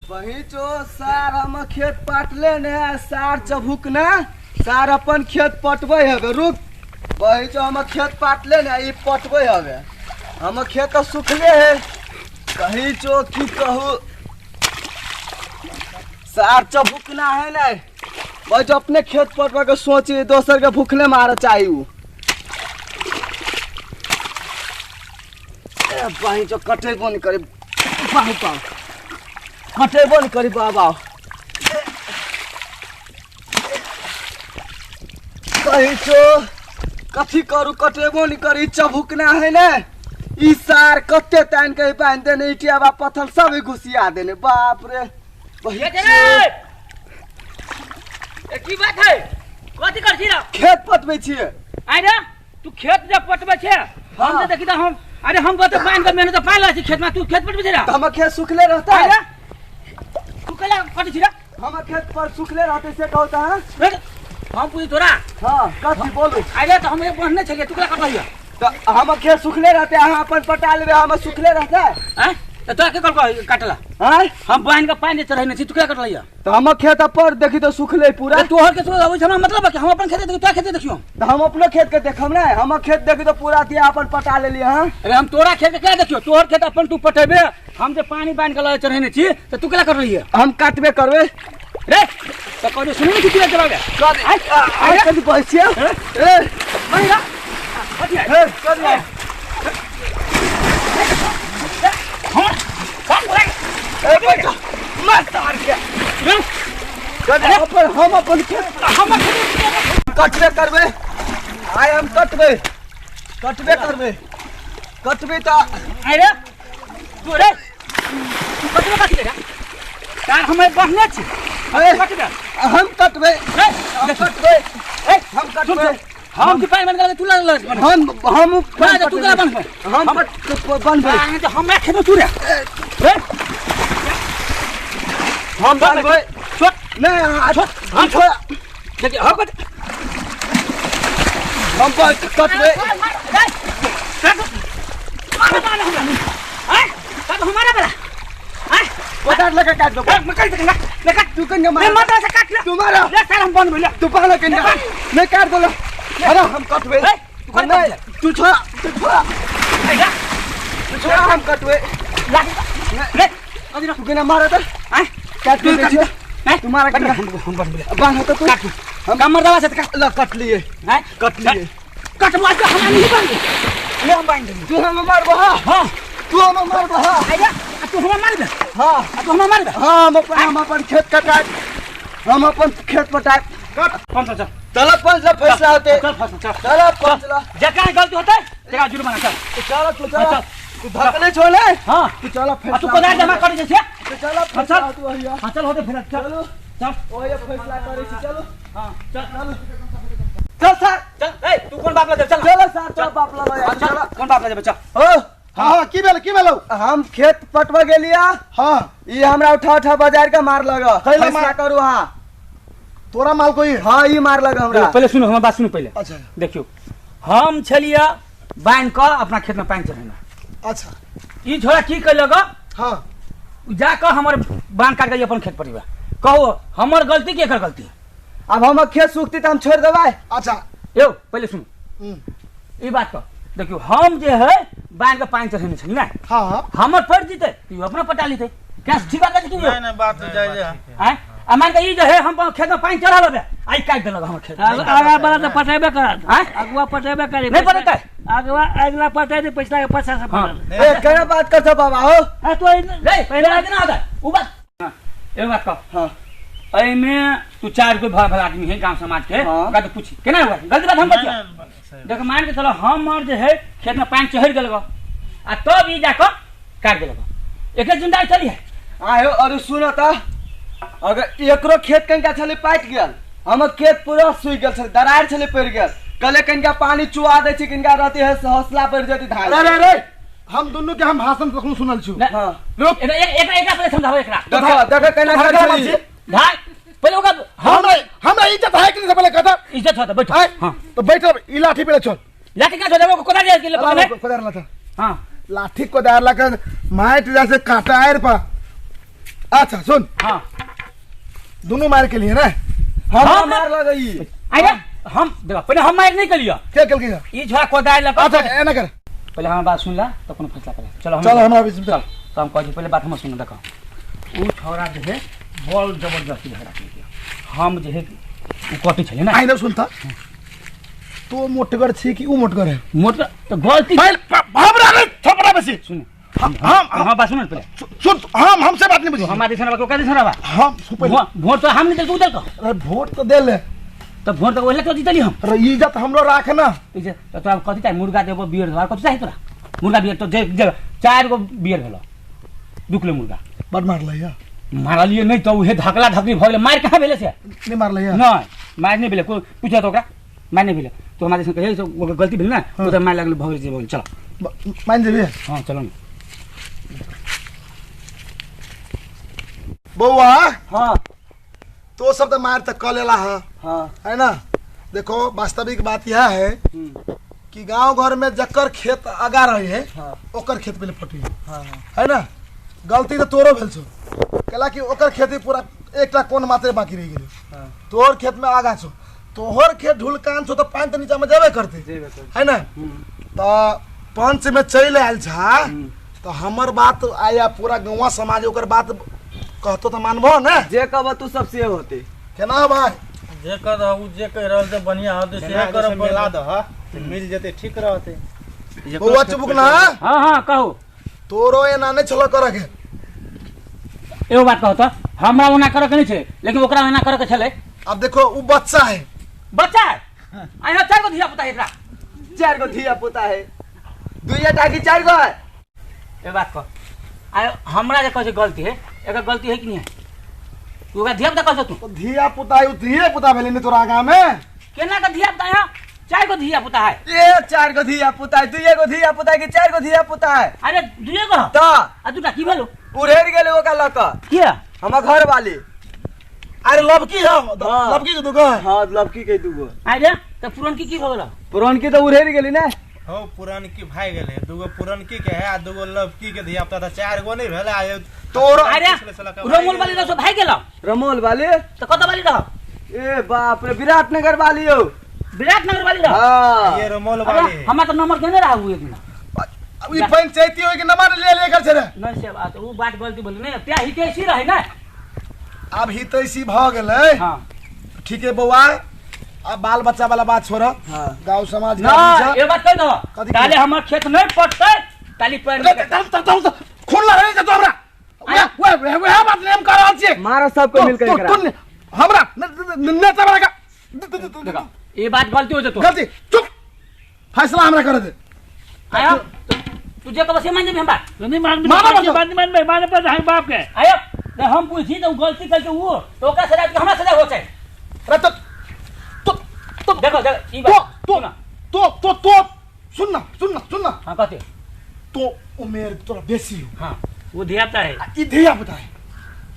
वही चो सार हम खेत पाटले ने आ सार चबुक ने सार अपन खेत पटबै हवे रुक। वही चो हम खेत पाटले ने ई पटबै हवे, हम खेत तो सुखले है। कही चो की कहू सार चबुकना है ने, वही चो अपने खेत पटवा के सोची दोसर के भूखले मारे चाहिए। ए बही चो कटेबो नहीं करे बाहु पाओ, कटेबो नहीं करी बाबा। कही चो कथी करू कटेबो नहीं करी, चबुकना है ने। ई सार कते तान के बांध देने, ईटिया बा पत्थर सब ही घुसिया देने। बाप रे बही ये रे। ए की बात है, कथी कर छी रे? खेत पटबै छियै। आइ रे तू खेत जे पटबै छै, हम हाँ। जे देखी त हम अरे हम कते पानि के मेहनत पानि लै छी खेत में, तू खेत पटबै छी रे? त हमर खेत सुखले रहता आइ है। रे तू कैला कटै छी रे? हमर खेत पर सुखले रहते से कहू त। हाँ? रे, हम पूछी तोरा। हाँ, कथी बोलू? आइ रे त हम एक बहने छलियै, तू कैला कटलही? त हमर खेत सुखले रहते, अहाँ अपन पटा लेबै, हमर सुखले रहते। आँय त तोरा के कहलकौ काटला? आँय? हम बान्हि के पानि चढ़ेने छी, तू कैला कटलही? त हमर खेत पर देखी त सुखले पूरा। त तोहर के सुखल अबै छै, हमरा मतलब है कि हम अपन खेत देखी, तोरा खेत देखियौ। त हम अपनो खेत के देखम ने, हमर खेत देखी त पूरा दिया अपन पटा लेलियै। हाँ? अरे हम तोरा खेत के क्या देखियौ, तोहर खेत अपन तू पटेबे, हम जे पानि बान्हि के लऽ चढ़ेने छी त तू कैला कटलही? हम काटबे करबै। रे त कहलियौ सुनै नहि छी तू चलाबे। कर आइ, आइ कथी कहै छियै? ए बहिरा, कथी आइ? ए कथी आइ? हम हम ए बैठो मत तार के। रे कथी अपन हम अपन खेत हम खेत कटबे करबै। आइ हम कटबै, कटबे करबै, कटबै त आइ रे तू रे तू कटबे कथी रे? तार हम बहने छी। ए, कटबे। हम कटबै। रे, हम देखी। कटबै। ए, हम सुन, कटबै। सुन। हम कि पानि बन गेल तू लग लग हम ना, तू केना बनबै? हम बनबै। आ, तऽ हमरा खेत में तू रे। रे, हम बनबै। छोड़। नहीं, हाँ, छोड़। हम छोड़। देखी, हम कट। हम कटबै। मारे, मारे हमरा। आय, तब हमारा वाला। आय, कोदार लगा काट दो। ए, मकई देख ले, ले काट। तू कन्या मार। ले, माथा से काट ले। तू मारा। ले, सार हम बनबै, ले। तू पकड़ कन्या। नहीं काट दो। अरे हम कटबै। ए, तू काट नहीं, तू छोड़, तू छोड़। ए, जा। तू छोड़, हम कटबै। ला। ले, कभी ना तू कन्या मारा त। आय, काट तू दे काट। छियो। आय, तू मारा काट, कन्या। हम बनबै, ले। बान्ह त तू। काट। हम कमर दबा से त काट। ल कट लिए। आय, कट लिए। कट मार के हमरा नहीं बांध। ले हम बांध देबै। तू हम मारबो। हाँ। हाँ। तू हम मारबो। हाँ। आय, आ तू हमरा मारबे। हाँ। आ तू हमरा मारबे। हाँ, हम अपन खेत कटाए, हम अपन खेत पटाए। कट। कौन सा चल? चल पंच ला फैसला होते। चल फैसला, चल। चल पंच ला। जकरा गलती होते तकरा जुर्माना, चल। चल तू चल। चल। तू धकले छोले। हाँ। तू चल आ तू फैसला। कोदार जमा करै छै। तू चल हाँ, फैसला चल। तू ओहिया। हाँ, चल होते फिर, चल। चलो। चल। ओहिया फैसला करै छी, चलो। हाँ, चल। चल। चल सर। चल, ए, तू कोन बाप ला जेबे? चल। चल सर, तोरा बाप ला लऽ चल, चल। कोन बाप ला जेबे? चल। ओ। हाँ, हाँ, की भेल, की भेलौ? हम खेत पटवा गेलिया। हाँ। ई हमरा उठा उठा बाजार के मार लग। कैला फैसला मार? करू। हाँ। तोरा माल कोई? हाँ, ई मार लग हमरा। पहले सुनो, हमर बात सुनो पहले। अच्छा। देखियो, हम छलिया बान्हि कऽ अपना खेत में पानि चढ़ेना। अच्छा। ई छोरा की कैलक? हाँ। जा कऽ हमर बान्ह काट के अपन खेत पटेबा। कहू हमर गलती के एकर गलती? अब हमर खेत सुखती त हम छोड़ देबै। अच्छा। यौ पहले सुनू। हम्म। ई बात कह, देखियो हम जे है बान्ह के पानि चढ़ेने छली ने। हाँ। हमर पड़ जीते त अपना पटा लेते। क्या ठीक बात है कि नहीं, नहीं, बात तो जायज है। आँय? आ मान के ई जे है हम खेत में पानि चढ़ल होबे, आई काटि देलक हमर खेत। आगा वाला तऽ पटेबे करत। आँय? अगुआ पटेबे करी। नहीं पटेतै? अगुआ अगला पटे दे, पिछला के पछा से हाँ। पटल। ए, केना बात करछौ बाबा हो? आ, तो ई रे, पहिले पहिले केना होतै? उ बात। हाँ, एगो बात कह। हाँ। एहिमे तू चार गो भला आदमी है गांव समाज के, हाँ। ओकरा तो पूछी केना हुआ गलती बात हम नहीं, बतिया। नहीं, सही बात। देखो मान के चलो हमर जे है खेत में पानि चढ़ि गेल आ तब ई जाकऽ काटि देलक, एकर जिम्मेदारी चली है। आयो अरे सुन त, अगर एकरो खेत कनिका छलै पाटि गेल, हमर खेत पूरा सूखि गेल छलै, दरार छलै पड़ि गेल, कहले कनिका पानी चुआ दै छी, कनिका रहती है हौसला बढ़ि जेती धान। अरे, अरे, अरे, हम दुनू के हम भाषण कखनो सुनल छु। नहीं। हाँ। रुक। एकरा, एकरा, एकरा पहिले समझाओ एकरा। देखो, देखो केना तो करै भड़का छली। मत छी। भाई, पहिले ओकरा हमरा इज्जत है कि नहीं से पहिले कहता। इज्जत होता, बैठो। आय, हाँ। तो बैठो, ई लाठी पहिले छोड़। लाठी कहाँ छोड़? कोदार जाय के पकड़े। कोदार लाथा। हाँ। लाठी कोदार लाके माइट जैसे काटा आयर पा। अच्छा सुन। हाँ दोनों मार के लिए ना हम मार लगई। आया हम देखो पहले हम मार नहीं कलियो। के कल के ई झोरा कोदार लक। अच्छा एना कर पहले हम बात सुन ला तो कोनो फैसला कर। चलो हम चलो हमरा बीच में चल। तो हम कहै पहले बात हम सुन। देखो उ छोरा जे है बल जबरदस्ती झगड़ा के हम जे है उ कथी छले ना। आई ना सुनता तो मोटगर छी कि उ मोटगर है? मोट तो गलती हमरा नहीं थपड़ा बेसी। सुन हम हम बात सुन पहले। सुन हम हमसे बात नहीं बुझी। हम आदेश ना का देश ना हम वोट तो हम नहीं देल उधर को। अरे वोट तो दे ले तो वोट तो ओले तो जीतली हम। अरे इज्जत हमरो राख ना। इज्जत तो तोरा कथी चाही? मुर्गा देबो बियर देबो कथी चाही तोरा? मुर्गा बियर तो दे 4 गो बियर भेलो 2 किलो मुर्गा। बड मारलै मारलिए नहीं तो उहे धकला धकली भ गेलै। मार कहाँ भेलै से? नहीं मारलै नहीं मार नहीं भेलै। कोई पूछा तो ओकरा मार नहीं भेलै तो हमारे संग कहे ओकर गलती भेल ना तो मार लागल भ गेल जे चलो मान जेबे। हां चलो न बौआ। हां तो सब तो मार तक क लेला है। हां है ना। देखो वास्तविक बात यह है कि गांव घर में जकर खेत आगा रहे है हाँ। ओकर खेत पहले पटी। हाँ है ना। गलती तो तोरो भेल छौ कैला कि ओकर खेती पूरा एकटा कोन मात्रे बाकी रहि गेलै। हाँ। तोहर खेत में आगा छौ तोहर खेत ढुलकान छौ तो पानि तो नीचा में जेबे करते है ना। तो पंच में चलि आयल छा तो हमर बात आया पूरा गाँव समाज ओकर बात कहतो तो मानबो ना। जे कहबो तू सब से होते केना भाई जे कर उ जे कह रहल छै बढ़िया होते से कर मिला दह त मिल जेते ठीक रहते। बौआ चुबुक ना। हां हां कहू तोरो एना नहीं छलो करे के। एगो बात कहू तो हमरा ओना करे के नहीं छै लेकिन ओकरा ओना करे के छलै। अब देखो उ बच्चा है बच्चा है आइ 4 गो धिया पुता है एकरा। 4 गो धिया पुता है दुइया टा की 4 गो है। ए बात कह आइ हमरा जे कहै छै गलती है एकर गलती है कि नहीं है? तू ओकरा धिया पुता कहै तू तो धिया पुता है उ धिया पुता भेलै ने तोरा आगा में केना के धिया पुता है? 4 गो धिया पुता है। ए 4 गो धिया पुता है दुइया गो धिया पुता है कि 4 गो धिया पुता है? अरे दुइया गो त आ दूटा की भेलो? उड़ेर गेलै ओकरा लक किया? हमर घर वाली। अरे लबकी है लबकी के दुगो। हां लबकी के दुगो। अरे त पुरनकी की हो गेलो? पुरनकी त उड़ेर गेली ना। हो पुरनकी भाग गेलै दुगो पुरनकी के है आ दुगो लबकी के धिया पुता त 4 गो नहीं भेलै। आ तोरो अरे रमोल वाली रहो भाग गेलो। रमोल वाली त कत वाली रहो? ए बाप रे विराटनगर वाली हो। विराटनगर वाली रहो। हां ये रमोल वाली हमरा त नंबर केने रहा उ एक दिन। अब ई पंचायती होई के नंबर ले ले कर छे रे नहीं से बात उ बात गलती बोली नहीं त्या हितैषी रहे ना। अब हितैषी भ गेलै। हां ठीक है बौआ अब बाल बच्चा वाला बात छोड़। हां गांव समाज ना ये बात कह दो ताले हमर खेत नहीं पटतै ताली पैर खून लगे छै तो हमरा वे वे वे बात नहीं हम कर रहल छियै। मारा सबको मिल के एकरा तू हमरा नेता वाला का देखो ये बात गलती हो जतो गलती। चुप फैसला हमरा कर दे। आया तू जे कहबो से मान जेबी हम बात नहीं मान मान मान मान माने पर हम बाप के आया हम पूछी तो गलती करके वो तो ओकरा सजा के हमरा सजा हो छै। अरे तो तो देखो देखो ई बात तो तो तो तो सुन ना सुन ना सुन ना। हां कहते तो उमेर तोरा बेसी हो। हां वो धिया पुता है ई धिया पुता है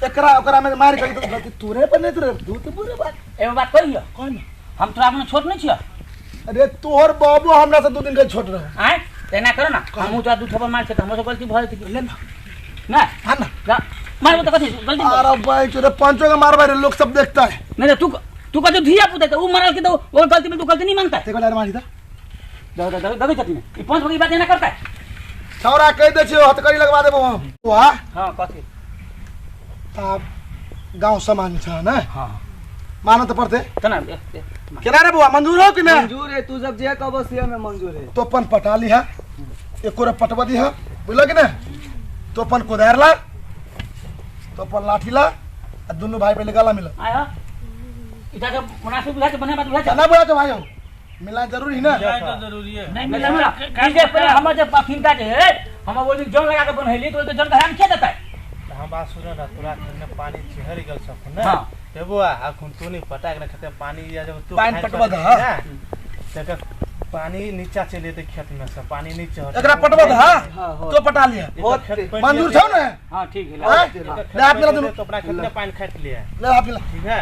एकरा ओकरा में मार के तो गलती तोरे पर नहीं तोरे तू तो पूरे बात एगो बात कहियो कह ना हम तोरा अपने छोट नहीं छियो। अरे तोहर बाबू हमरा से 2 दिन के छोट रहे। आय तेना करो ना हमहु तोरा 2 थप्पड़ मार के त हमरो से गलती भ जेतै ले ना ना। हां ना मारबो त कथी गलती। अरे भाई तोरे पांचों के मारबे रे लोग सब देखता है। नहीं तू तू का जो धिया पुता है उ मरल के तो वो गलती में तू गलती नहीं मानता है। देखो यार मारी दा दे दे दे चटनी ई पांच बजे बात ना करता है। छौरा कह दे छियो हथकड़ी लगवा देबो हम। वाह हां कथी तब गांव समान छ ना। हां मानत त पड़ते तना केना रे बुआ मंजूर हो कि ना? मंजूर है तू जब जे कहबो से हमें मंजूर है। तो अपन पटा लिहा एको रे पटवा दिहा बुझल कि ना। तो अपन कोदार ला तो अपन लाठी ला आ दुनु भाई पहले गला मिला। आया इधर के मुनासिब बुझा के बने बात बुझा ना बुझा तो भाई हो मिलना जरूरी है ना। तो जरूरी है नहीं मिला मिला जे पहले हमर जे पखिनका जे है हम बोल जन लगा के बनैली तो जन हराम के देता है। हम बात सुन ना तोरा खेत में पानी चहर गेल सब ना। हे बुआ अखन तू नहीं पटा के खेत में पानी या जब तू पानी पटवा द। तक पानी नीचा चले ते खेत में से पानी नीचे एकरा पटवा द। हां तो पटा लिया मंजूर छौ ना। हां ठीक है ले हाथ मिला दुनु तो अपना खेत में पानी खाट लिया ले हाथ मिला ठीक है।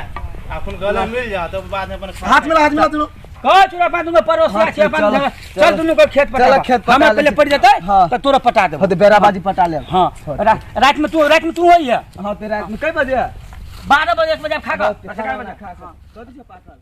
अखन गला मिल जा तो बाद में अपन हाथ मिला दुनु कह चुरा अपन दुनू पड़ोसिया हाँ, छै अपन चल, चल चल। दुनू के खेत पटा चल, खेत पटा हमरा लै पहिले छी। पड़ जेतै हाँ। त तोरा पटा देबो। हाँ तो बेराबाजी पटा ले। हाँ, रात में तू, रात में तू होई है। हाँ तो रात में कई बजे? 12 बजे 1 बजे खा हाँ, के खाना खा के। कथी छै पाकल?